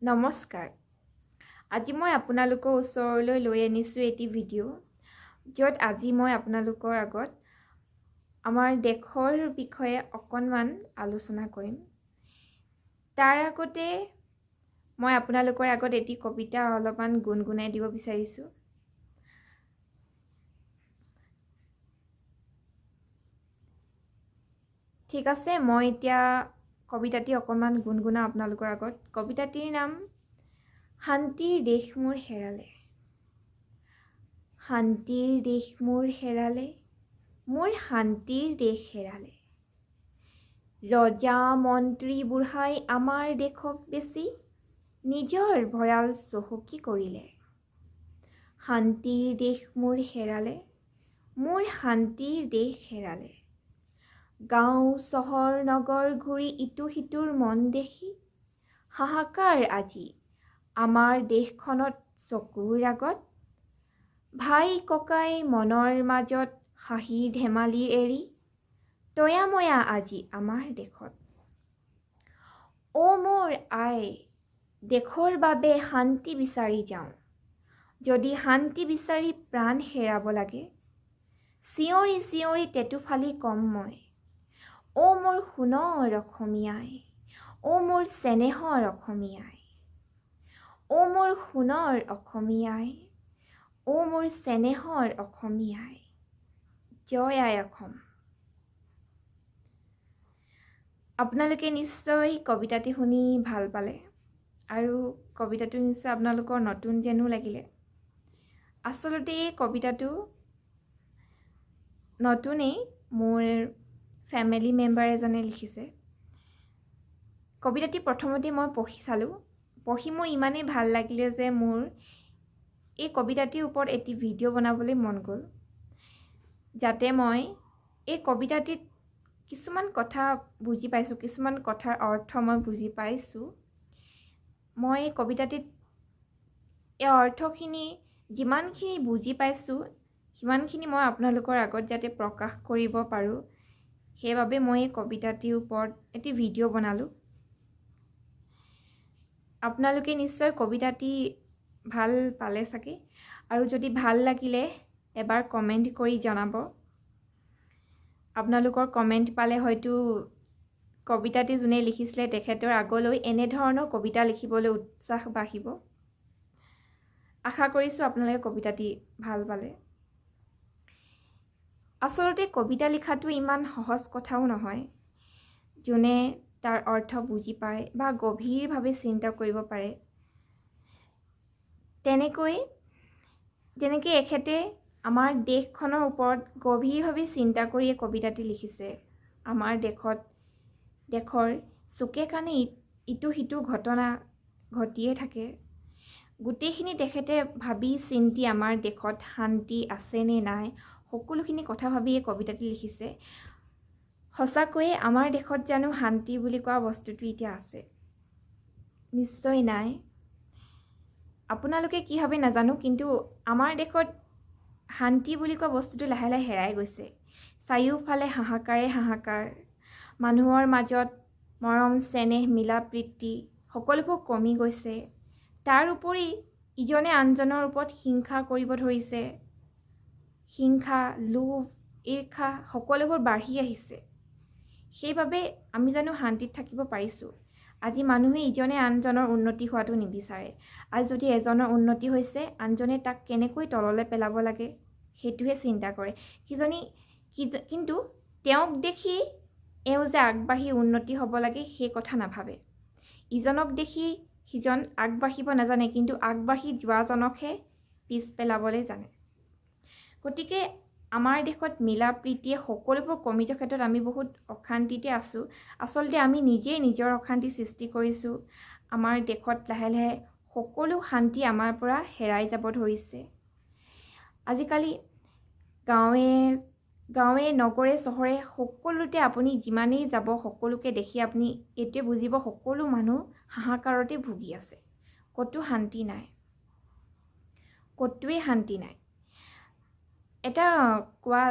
নমস্কাৰ। আজি মই আপোনালোকৰ ওচৰলৈ লৈ আনিছোঁ এটি ভিডিঅ', য'ত আজি মই আপোনালোকৰ আগত আমাৰ দেশৰ বিষয়ে অকণমান আলোচনা কৰিম। তাৰ আগতে মই আপোনালোকৰ আগত এটি কবিতা অলপমান গুণগুণাই দিব বিচাৰিছোঁ। ঠিক আছে, মই এতিয়া কবিতাটি অকণমান গুণগুণাওঁ আপোনালোকৰ আগত। কবিতাটিৰ নাম শান্তিৰ দেশ মোৰ হেৰালে। শান্তিৰ দেশ মোৰ হেৰালে, মোৰ শান্তিৰ দেশ হেৰালে। ৰজা মন্ত্ৰী বুঢ়াই আমাৰ দেশক বেচি নিজৰ ভঁৰাল চহকী কৰিলে। শান্তিৰ দেশ মোৰ হেৰালে, মোৰ শান্তিৰ দেশ হেৰালে। গাঁও চহৰ নগৰ ঘূৰি ইটো সিটোৰ মন দেখি হাহাকাৰ আজি আমাৰ দেশখনত চকুৰ আগত। ভাই ককাই মনৰ মাজত হাঁহি ধেমালি এৰি তয়াময়া আজি আমাৰ দেশত। অ' মোৰ আই, দেশৰ বাবে শান্তি বিচাৰি যাওঁ, যদি শান্তি বিচাৰি প্ৰাণ হেৰাব লাগে, চিঞৰি চিঞৰি টেটু ফালি কম মই। অ' মোৰ সোণৰ অসমীয়াই, অ' মোৰ চেনেহৰ অসমীয়াই, অ' মোৰ সোণৰ অসমীয়াই, অ' মোৰ চেনেহৰ অসমীয়াই। জয় আই অসম। আপোনালোকে নিশ্চয় কবিতাটি শুনি ভাল পালে আৰু কবিতাটো নিশ্চয় আপোনালোকৰ নতুন যেনো লাগিলে। আচলতে এই কবিতাটো নতুনেই, মোৰ ফেমিলি মেম্বাৰ এজনে লিখিছে। কবিতাটি প্ৰথমতে মই পঢ়ি চালোঁ, পঢ়ি মোৰ ইমানেই ভাল লাগিলে যে মোৰ এই কবিতাটিৰ ওপৰত এটি ভিডিঅ' বনাবলৈ মন গ'ল, যাতে মই এই কবিতাটিত কিছুমান কথা বুজি পাইছোঁ, কিছুমান কথাৰ অৰ্থ মই বুজি পাইছোঁ। মই এই কবিতাটিত এই অৰ্থখিনি যিমানখিনি বুজি পাইছোঁ সিমানখিনি মই আপোনালোকৰ আগত যাতে প্ৰকাশ কৰিব পাৰোঁ, সেইবাবে মই এই কবিতাটিৰ ওপৰত এটি ভিডিঅ' বনালোঁ। আপোনালোকে নিশ্চয় কবিতাটি ভাল পালে চাগে, আৰু যদি ভাল লাগিলে এবাৰ কমেণ্ট কৰি জনাব। আপোনালোকৰ কমেণ্ট পালে হয়তো কবিতাটি যোনে লিখিছিলে তেখেতৰ আগলৈ এনেধৰণৰ কবিতা লিখিবলৈ উৎসাহ বাঢ়িব। আশা কৰিছোঁ আপোনালোকে কবিতাটি ভাল পালে। আচলতে কবিতা লিখাটো ইমান সহজ কথাও নহয়। যোনে তাৰ অৰ্থ বুজি পায় বা গভীৰভাৱে চিন্তা কৰিব পাৰে, তেনেকৈ যেনেকৈ এখেতে আমাৰ দেশখনৰ ওপৰত গভীৰভাৱে চিন্তা কৰি এই কবিতাটি লিখিছে। আমাৰ দেশৰ চুকে কাণে ইটো সিটো ঘটনা ঘটিয়ে থাকে, গোটেইখিনি তেখেতে ভাবি চিন্তি আমাৰ দেশত শান্তি আছে নে নাই সকলোখিনি কথা ভাবি এই কবিতাটি লিখিছে। সঁচাকৈয়ে আমাৰ দেশত জানো শান্তি বুলি কোৱা বস্তুটো এতিয়া আছে? নিশ্চয় নাই। আপোনালোকে কি ভাবে নাজানো, কিন্তু আমাৰ দেশত শান্তি বুলি কোৱা বস্তুটো লাহে লাহে হেৰাই গৈছে। চাৰিওফালে হাহাকাৰে হাহাকাৰ, মানুহৰ মাজত মৰম চেনেহ মিলা প্ৰীতি সকলোবোৰ কমি গৈছে। তাৰ উপৰি ইজনে আনজনৰ ওপৰত হিংসা কৰিব ধৰিছে। হিংসা, লোভ, ঈৰ্ষা সকলোবোৰ বাঢ়ি আহিছে। সেইবাবে আমি জানো শান্তিত থাকিব পাৰিছোঁ? আজি মানুহে ইজনে আনজনৰ উন্নতি হোৱাটো নিবিচাৰে। আজি যদি এজনৰ উন্নতি হৈছে, আনজনে তাক কেনেকৈ তললৈ পেলাব লাগে সেইটোহে চিন্তা কৰে। কিন্তু তেওঁক দেখি এওঁ যে আগবাঢ়ি উন্নতি হ'ব লাগে সেই কথা নাভাবে। ইজনক দেখি সিজন আগবাঢ়িব নাজানে, কিন্তু আগবাঢ়ি যোৱাজনকহে পিছ পেলাবলৈ জানে। গতিকে আমাৰ দেশত মিলা প্ৰীতিয়ে সকলোবোৰ কমি যোৱাৰ ক্ষেত্ৰত আমি বহুত অশান্তিতে আছোঁ। আচলতে আমি নিজেই নিজৰ অশান্তি সৃষ্টি কৰিছোঁ। আমাৰ দেশত লাহে লাহে সকলো শান্তি আমাৰ পৰা হেৰাই যাব ধৰিছে। আজিকালি গাঁৱে গাঁৱে নগৰে চহৰে সকলোতে আপুনি যিমানেই যাব সকলোকে দেখি আপুনি এইটোৱে বুজিব, সকলো মানুহ হাহাকাৰতে ভুগি আছে, ক'তো শান্তি নাই, ক'তোৱেই শান্তি নাই। এটা কোৱা,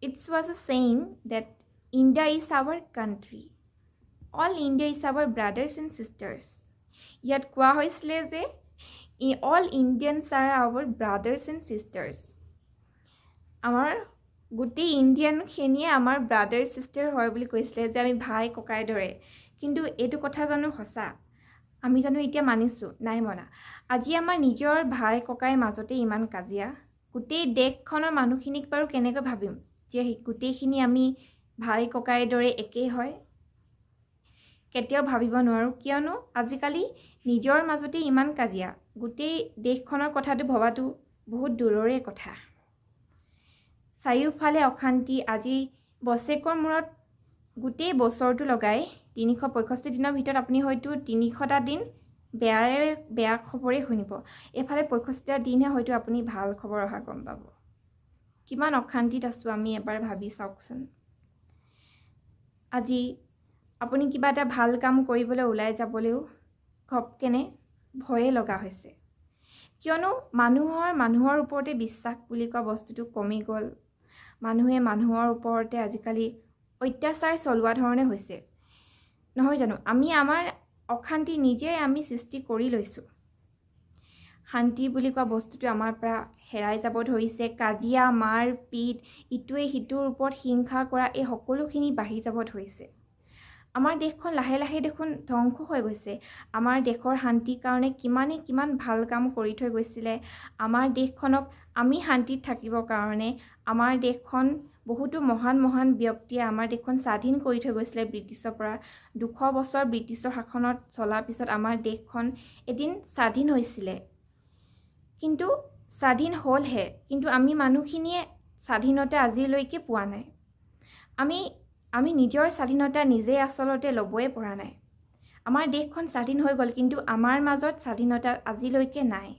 it's was a saying that India is our country, all India is our brothers and sisters. ইয়াত কোৱা হৈছিলে যে all Indians are our brothers and sisters। আমাৰ গোটেই ইণ্ডিয়ানখিনিয়ে আমাৰ ব্ৰাদাৰ ছিষ্টাৰ হয় বুলি কৈছিলে যে আমি ভাই ককাইৰ দৰে। কিন্তু এইটো কথা জানো সঁচা? আমি জানো এতিয়া মানিছোঁ? নাই মনা। আজি আমাৰ নিজৰ ভাই ককাইৰ মাজতে ইমান কাজিয়া, গোটেই দেশখনৰ মানুহখিনিক বাৰু কেনেকৈ ভাবিম যে গোটেইখিনি আমি ভাই ককাইৰ দৰে একেই হয়? কেতিয়াও ভাবিব নোৱাৰোঁ। কিয়নো আজিকালি নিজৰ মাজতে ইমান কাজিয়া, গোটেই দেশখনৰ কথাটো ভবাটো বহুত দূৰৰে কথা। চাৰিওফালে অশান্তি। আজি বছেৰেকৰ মূৰত গোটেই বছৰটো লগাই 365 দিনৰ ভিতৰত আপুনি হয়তো 300টা দিন বেয়াৰে বেয়া খবৰেই শুনিব, এইফালে 65টা দিনহে হয়তো আপুনি ভাল খবৰ অহা গম পাব। কিমান অশান্তিত আছোঁ আমি এবাৰ ভাবি চাওকচোন। আজি আপুনি কিবা এটা ভাল কাম কৰিবলৈ ওলাই যাবলৈও ঘপকেনে ভয়ে লগা হৈছে। কিয়নো মানুহৰ মানুহৰ ওপৰতে বিশ্বাস বুলি কোৱা বস্তুটো কমি গ'ল। মানুহে মানুহৰ ওপৰতে আজিকালি অত্যাচাৰ চলোৱা ধৰণে হৈছে, নহয় জানো? আমি আমাৰ অশান্তি নিজে আমি সৃষ্টি কৰি লৈছোঁ। শান্তি বুলি কোৱা বস্তুটো আমাৰ পৰা হেৰাই যাব ধৰিছে। কাজিয়া, মাৰ পিট, ইটোৱে সিটোৰ ওপৰত হিংসা কৰা, এই সকলোখিনি বাঢ়ি যাব ধৰিছে। আমাৰ দেশখন লাহে লাহে দেখোন ধ্বংস হৈ গৈছে। আমাৰ দেশৰ শান্তিৰ কাৰণে কিমানে কিমান ভাল কাম কৰি থৈ গৈছিলে। আমাৰ দেশখনক আমি শান্তিত থাকিবৰ কাৰণে আমাৰ দেশখন বহুতো মহান মহান ব্যক্তিয়ে আমাৰ দেশখন স্বাধীন কৰি থৈ গৈছিলে ব্ৰিটিছৰ পৰা। 200 বছৰ ব্ৰিটিছৰ শাসনত চলাৰ পিছত আমাৰ দেশখন এদিন স্বাধীন হৈছিলে। কিন্তু স্বাধীন হ'লহে, কিন্তু আমি মানুহখিনিয়ে স্বাধীনতা আজিলৈকে পোৱা নাই। আমি নিজৰ স্বাধীনতা নিজেই আচলতে ল'বই পৰা নাই। আমাৰ দেশখন স্বাধীন হৈ গ'ল, কিন্তু আমাৰ মাজত স্বাধীনতা আজিলৈকে নাই।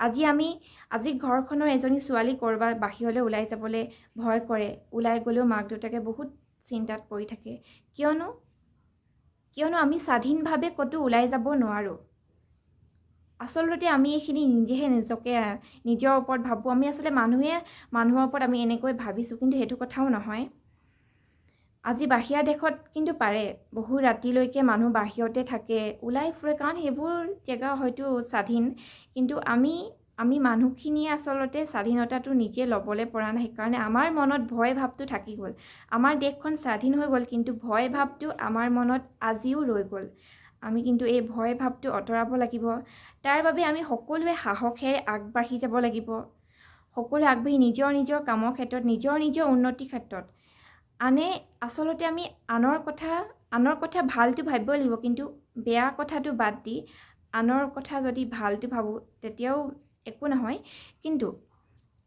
আজি ঘৰখনৰ এজনী ছোৱালী ক'ৰবাত বাহিৰলৈ ওলাই যাবলৈ ভয় কৰে। ওলাই গ'লেও মাক দেউতাকে বহুত চিন্তাত পৰি থাকে। কিয়নো আমি স্বাধীনভাৱে ক'তো ওলাই যাব নোৱাৰোঁ। আচলতে আমি এইখিনি নিজেহে নিজকে নিজৰ ওপৰত ভাবোঁ। আমি আচলতে মানুহে মানুহৰ ওপৰত আমি এনেকৈ ভাবিছোঁ, কিন্তু সেইটো কথাও নহয়। আজি বাহিৰা দেশত কিন্তু পাৰে, বহু ৰাতিলৈকে মানুহ বাহিৰতে থাকে, ওলাই ফুৰে, কাৰণ সেইবোৰ জেগা হয়তো স্বাধীন। কিন্তু আমি মানুহখিনিয়ে আচলতে স্বাধীনতাটো নিজে ল'বলৈ পৰা নাই। সেইকাৰণে আমাৰ মনত ভয় ভাৱটো থাকি গ'ল। আমাৰ দেশখন স্বাধীন হৈ গ'ল, কিন্তু ভয় ভাৱটো আমাৰ মনত আজিও ৰৈ গ'ল। আমি কিন্তু এই ভয় ভাৱটো আঁতৰাব লাগিব। তাৰ বাবে আমি সকলোৱে সাহসেৰে আগবাঢ়ি যাব লাগিব। সকলোৱে আগবাঢ়ি নিজৰ নিজৰ কামৰ ক্ষেত্ৰত, নিজৰ নিজৰ উন্নতিৰ ক্ষেত্ৰত আনে আচলতে আমি আনৰ কথা ভালটো ভাবিব লাগিব, কিন্তু বেয়া কথাটো বাদ দি আনৰ কথা যদি ভালটো ভাবোঁ তেতিয়াও একো নহয়। কিন্তু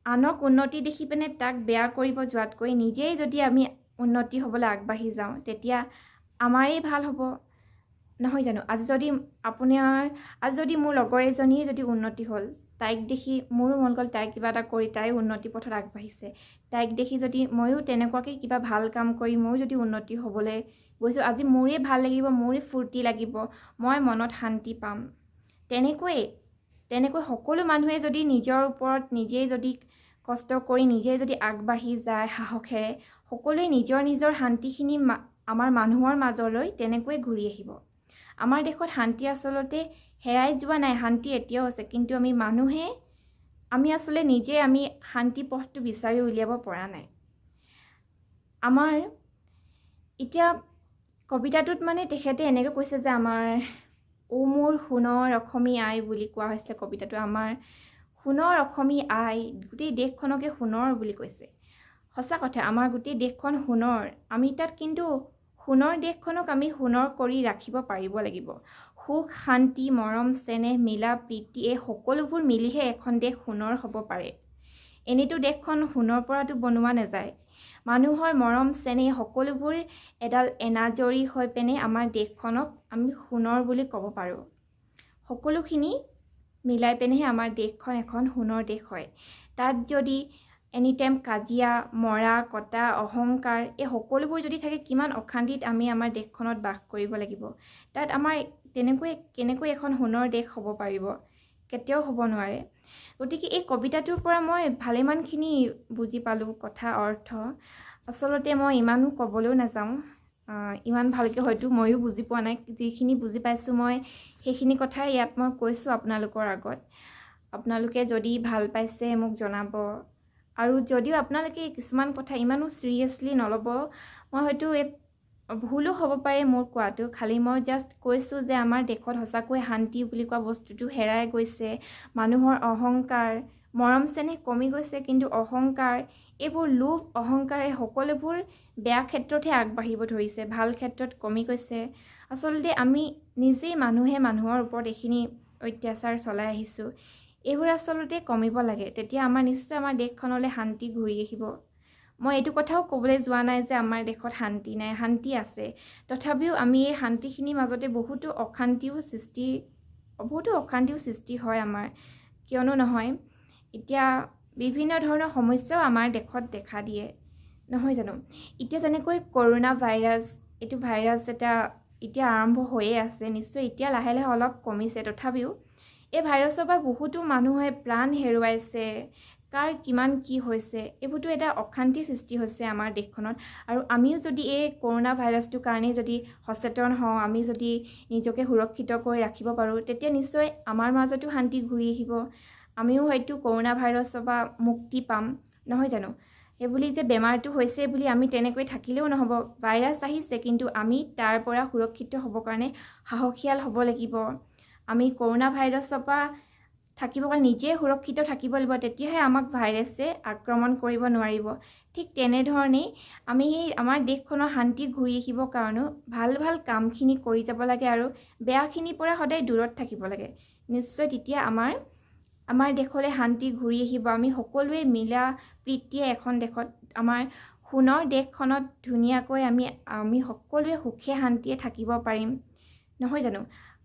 আনক উন্নতি দেখি পিনে তাক বেয়া কৰিব যোৱাতকৈ নিজেই যদি আমি উন্নতি হ'বলৈ আগবাঢ়ি যাওঁ, তেতিয়া আমাৰেই ভাল হ'ব, নহয় জানো? আজি যদি মোৰ লগৰ এজনীয়ে যদি উন্নতি হ'ল, তাইক দেখি মোৰো মন গ'ল, তাই কিবা এটা কৰি তাই উন্নতি পথত আগবাঢ়িছে, তাইক দেখি যদি ময়ো তেনেকুৱাকৈ কিবা ভাল কাম কৰি ময়ো যদি উন্নতি হ'বলৈ গৈছোঁ, আজি মোৰেই ভাল লাগিব, মোৰেই ফূৰ্তি লাগিব, মই মনত শান্তি পাম। তেনেকৈ সকলো মানুহে যদি নিজৰ ওপৰত নিজেই যদি কষ্ট কৰি নিজেই যদি আগবাঢ়ি যায় সাহসেৰে, সকলোৱে নিজৰ নিজৰ শান্তিখিনি আমাৰ মানুহৰ মাজলৈ তেনেকৈয়ে ঘূৰি আহিব। আমাৰ দেশত শান্তি আচলতে হেৰাই যোৱা নাই, শান্তি এতিয়াও আছে। কিন্তু আমি মানুহে আমি আচলতে নিজে আমি শান্তি পথটো বিচাৰি উলিয়াব পৰা নাই। আমাৰ এতিয়া কবিতাটোত মানে তেখেতে এনেকৈ কৈছে যে আমাৰ অ' মোৰ সোণৰ অসমী আই বুলি কোৱা হৈছিলে কবিতাটো। আমাৰ সোণৰ অসমী আই, গোটেই দেশখনকে সোণৰ বুলি কৈছে। সঁচা কথা, আমাৰ গোটেই দেশখন সোণৰ। আমি তাত কিন্তু সোণৰ দেশখনক আমি সোণৰ কৰি ৰাখিব পাৰিব লাগিব। সুখ, শান্তি, মৰম চেনেহ, মিলা প্ৰীতি, এই সকলোবোৰ মিলিহে এখন দেশ সোণৰ হ'ব পাৰে। এনেইতো দেশখন সোণৰ পৰাতো বনোৱা নাযায়। মানুহৰ মৰম চেনেহ সকলোবোৰ এডাল এনাজৰী হৈ পিনে আমাৰ দেশখনক আমি সোণৰ বুলি ক'ব পাৰোঁ। সকলোখিনি মিলাই পেনেহে আমাৰ দেশখন এখন সোণৰ দেশ হয়। তাত যদি এনি টাইম কাজিয়া, মৰা কটা, অহংকাৰ, এই সকলোবোৰ যদি থাকে, কিমান অশান্তিত আমি আমাৰ দেশখনত বাস কৰিব লাগিব। তাত আমাৰ তেনেকৈ কেনেকৈ এখন সোণৰ দেশ হ'ব পাৰিব? কেতিয়াও হ'ব নোৱাৰে। গতিকে এই কবিতাটোৰ পৰা মই ভালেমানখিনি বুজি পালোঁ কথা অৰ্থ। আচলতে মই ইমানো ক'বলৈও নাযাওঁ, ইমান ভালকৈ হয়তো ময়ো বুজি পোৱা নাই। যিখিনি বুজি পাইছোঁ মই সেইখিনি কথাই ইয়াত মই কৈছোঁ আপোনালোকৰ আগত। আপোনালোকে যদি ভাল পাইছে মোক জনাব, আৰু যদিও আপোনালোকে কিছুমান কথা ইমানো চিৰিয়াছলি নল'ব, মই হয়তো এই ভুলো হ'ব পাৰে মোৰ কোৱাটো, খালি মই জাষ্ট কৈছোঁ যে আমাৰ দেশত সঁচাকৈ শান্তি বুলি কোৱা বস্তুটো হেৰাই গৈছে। মানুহৰ অহংকাৰ, মৰম চেনেহ কমি গৈছে, কিন্তু অহংকাৰ, এইবোৰ লোভ অহংকাৰে সকলোবোৰ বেয়া ক্ষেত্ৰতহে আগবাঢ়িব ধৰিছে, ভাল ক্ষেত্ৰত কমি গৈছে। আচলতে আমি নিজেই মানুহে মানুহৰ ওপৰত এইখিনি অত্যাচাৰ চলাই আহিছোঁ। এইবোৰ আচলতে কমিব লাগে, তেতিয়া আমাৰ নিশ্চয় আমাৰ দেশখনলৈ শান্তি ঘূৰি আহিব। মই এইটো কথাও ক'বলৈ যোৱা নাই যে আমাৰ দেশত শান্তি নাই, শান্তি আছে, তথাপিও আমি এই শান্তিখিনিৰ মাজতে বহুতো অশান্তিও সৃষ্টি হয় আমাৰ, কিয়নো নহয়। এতিয়া বিভিন্ন ধৰণৰ সমস্যাও আমাৰ দেশত দেখা দিয়ে, নহয় জানো? এতিয়া যেনেকৈ কৰোণা ভাইৰাছ, এইটো ভাইৰাছ এটা এতিয়া আৰম্ভ হৈয়ে আছে, নিশ্চয় এতিয়া লাহে লাহে অলপ কমিছে, তথাপিও এই ভাইৰাছৰ পৰা বহুতো মানুহে প্ৰাণ হেৰুৱাইছে, কাৰ কিমান কি হৈছে, এইবোৰতো এটা অশান্তিৰ সৃষ্টি হৈছে আমাৰ দেশখনত। আৰু আমিও যদি এই কৰোণা ভাইৰাছটোৰ কাৰণেই যদি সচেতন হওঁ, আমি যদি নিজকে সুৰক্ষিত কৰি ৰাখিব পাৰোঁ, তেতিয়া নিশ্চয় আমাৰ মাজতো শান্তি ঘূৰি আহিব, আমিও হয়তো কৰোণা ভাইৰাছৰ পৰা মুক্তি পাম, নহয় জানো? সেইবুলি যে বেমাৰটো হৈছে বুলি আমি তেনেকৈ থাকিলেও নহ'ব। ভাইৰাছ আহিছে, কিন্তু আমি তাৰ পৰা সুৰক্ষিত হ'বৰ কাৰণে সাহসীয়াল হ'ব লাগিব। আমি কৰোণা ভাইৰাছৰ পৰা থাকিব কাৰণে নিজে সুৰক্ষিত থাকিব লাগিব, তেতিয়াহে আমাক ভাইৰাছে আক্ৰমণ কৰিব নোৱাৰিব। ঠিক তেনেধৰণেই আমি সেই আমাৰ দেশখনৰ শান্তি ঘূৰি আহিবৰ কাৰণেও ভাল ভাল কামখিনি কৰি যাব লাগে আৰু বেয়াখিনিৰ পৰা সদায় দূৰত থাকিব লাগে। নিশ্চয় তেতিয়া আমাৰ দেশলৈ শান্তি ঘূৰি আহিব। আমি সকলোৱে মিলা প্ৰীতিয়ে এখন দেশত, আমাৰ সোণৰ দেশখনত ধুনীয়াকৈ আমি সকলোৱে সুখে শান্তিয়ে থাকিব পাৰিম, নহয় জানো?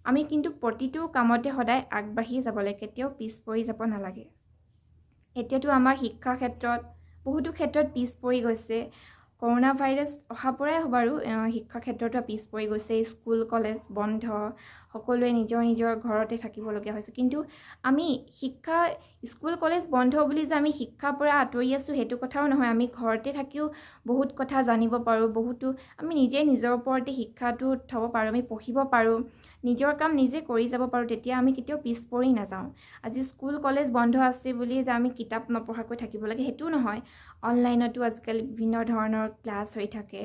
আমি কিন্তু প্ৰতিটো কামতে সদায় আগবাঢ়ি যাব লাগে, কেতিয়াও পিছ পৰি যাব নালাগে। এতিয়াতো আমাৰ শিক্ষা ক্ষেত্ৰত বহুতো ক্ষেত্ৰত পিছ পৰি গৈছে। কৰোণা ভাইৰাছ অহাৰ পৰাই বাৰু শিক্ষা ক্ষেত্ৰতো পিছ পৰি গৈছে। স্কুল কলেজ বন্ধ, সকলোৱে নিজৰ নিজৰ ঘৰতে থাকিবলগীয়া হৈছে। কিন্তু আমি শিক্ষা, স্কুল কলেজ বন্ধ বুলি যে আমি শিক্ষাৰ পৰা আঁতৰি আছোঁ, সেইটো কথাও নহয়। আমি ঘৰতে থাকিও বহুত কথা জানিব পাৰোঁ, বহুতো আমি নিজে নিজৰ ওপৰতে শিক্ষাটো থ'ব পাৰোঁ, আমি পঢ়িব পাৰোঁ, নিজৰ কাম নিজে কৰি যাব পাৰোঁ, তেতিয়া আমি কেতিয়াও পিছ পৰি নাযাওঁ। আজি স্কুল কলেজ বন্ধ আছে বুলি যে আমি কিতাপ নপঢ়াকৈ থাকিব লাগে, সেইটোও নহয়। অনলাইনতো আজিকালি বিভিন্ন ধৰণৰ ক্লাছ হৈ থাকে।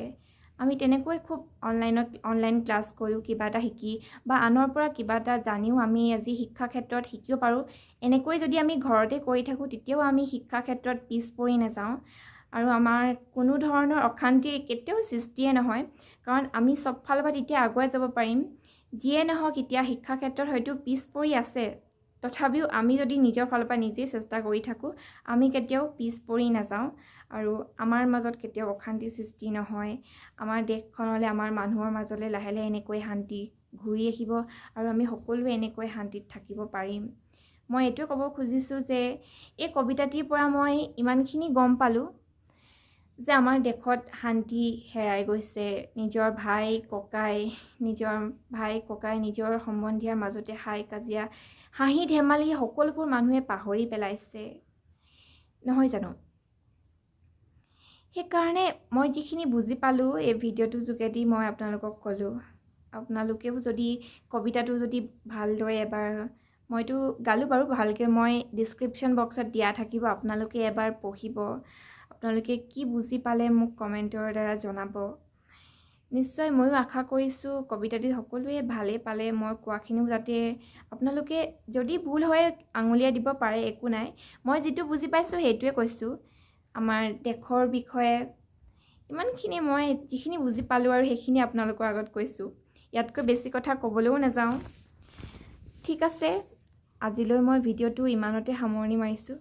আমি তেনেকৈ খুব অনলাইনত অনলাইন ক্লাছ কৰিও কিবা এটা শিকি বা আনৰ পৰা কিবা এটা জানিও আমি আজি শিক্ষা ক্ষেত্ৰত শিকিব পাৰোঁ। এনেকৈ যদি আমি ঘৰতে কৰি থাকোঁ, তেতিয়াও আমি শিক্ষা ক্ষেত্ৰত পিছ পৰি নাযাওঁ আৰু আমাৰ কোনো ধৰণৰ অশান্তিৰ কেতিয়াও সৃষ্টিয়ে নহয়, কাৰণ আমি চব ফালৰ পৰা তেতিয়া আগুৱাই যাব পাৰিম। যিয়ে নহওক, এতিয়া শিক্ষা ক্ষেত্ৰত হয়তো পিছ পৰি আছে, তথাপিও আমি যদি নিজৰ ফালৰ পৰা নিজেই চেষ্টা কৰি থাকোঁ, আমি কেতিয়াও পিছ পৰি নাযাওঁ আৰু আমাৰ মাজত কেতিয়াও অশান্তিৰ সৃষ্টি নহয়। আমাৰ দেশখনলৈ, আমাৰ মানুহৰ মাজলৈ লাহে লাহে এনেকৈ শান্তি ঘূৰি আহিব আৰু আমি সকলোৱে এনেকৈ শান্তিত থাকিব পাৰিম। মই এইটোৱে ক'ব খুজিছোঁ যে এই কবিতাটিৰ পৰা মই ইমানখিনি গম পালোঁ যে আমাৰ দেশত শান্তি হেৰাই গৈছে। নিজৰ ভাই ককাই, নিজৰ সম্বন্ধীয়াৰ মাজতে হাই কাজিয়া, হাঁহি ধেমালি সকলোবোৰ মানুহে পাহৰি পেলাইছে, নহয় জানো? সেইকাৰণে মই যিখিনি বুজি পালোঁ, এই ভিডিঅ'টোৰ যোগেদি মই আপোনালোকক ক'লোঁ। আপোনালোকেও যদি কবিতাটো যদি ভালদৰে এবাৰ, মইতো গালোঁ বাৰু ভালকৈ, মই ডিছক্ৰিপশ্যন বক্সত দিয়া থাকিব, আপোনালোকে এবাৰ পঢ়িব। আপোনালোকে কি বুজি পালে মোক কমেণ্টৰ দ্বাৰা জনাব। নিশ্চয় ময়ো আশা কৰিছোঁ কবিতাটি সকলোৱে ভালেই পালে। মই কোৱাখিনিও যাতে আপোনালোকে যদি ভুল হয় আঙুলিয়াই দিব পাৰে, একো নাই। মই যিটো বুজি পাইছোঁ, সেইটোৱে কৈছোঁ। আমাৰ দেশৰ বিষয়ে ইমানখিনি মই যিখিনি বুজি পালোঁ আৰু সেইখিনি আপোনালোকৰ আগত কৈছোঁ। ইয়াতকৈ বেছি কথা ক'বলৈও নাযাওঁ। ঠিক আছে, আজিলৈ মই ভিডিঅ'টো ইমানতে সামৰণি মাৰিছোঁ।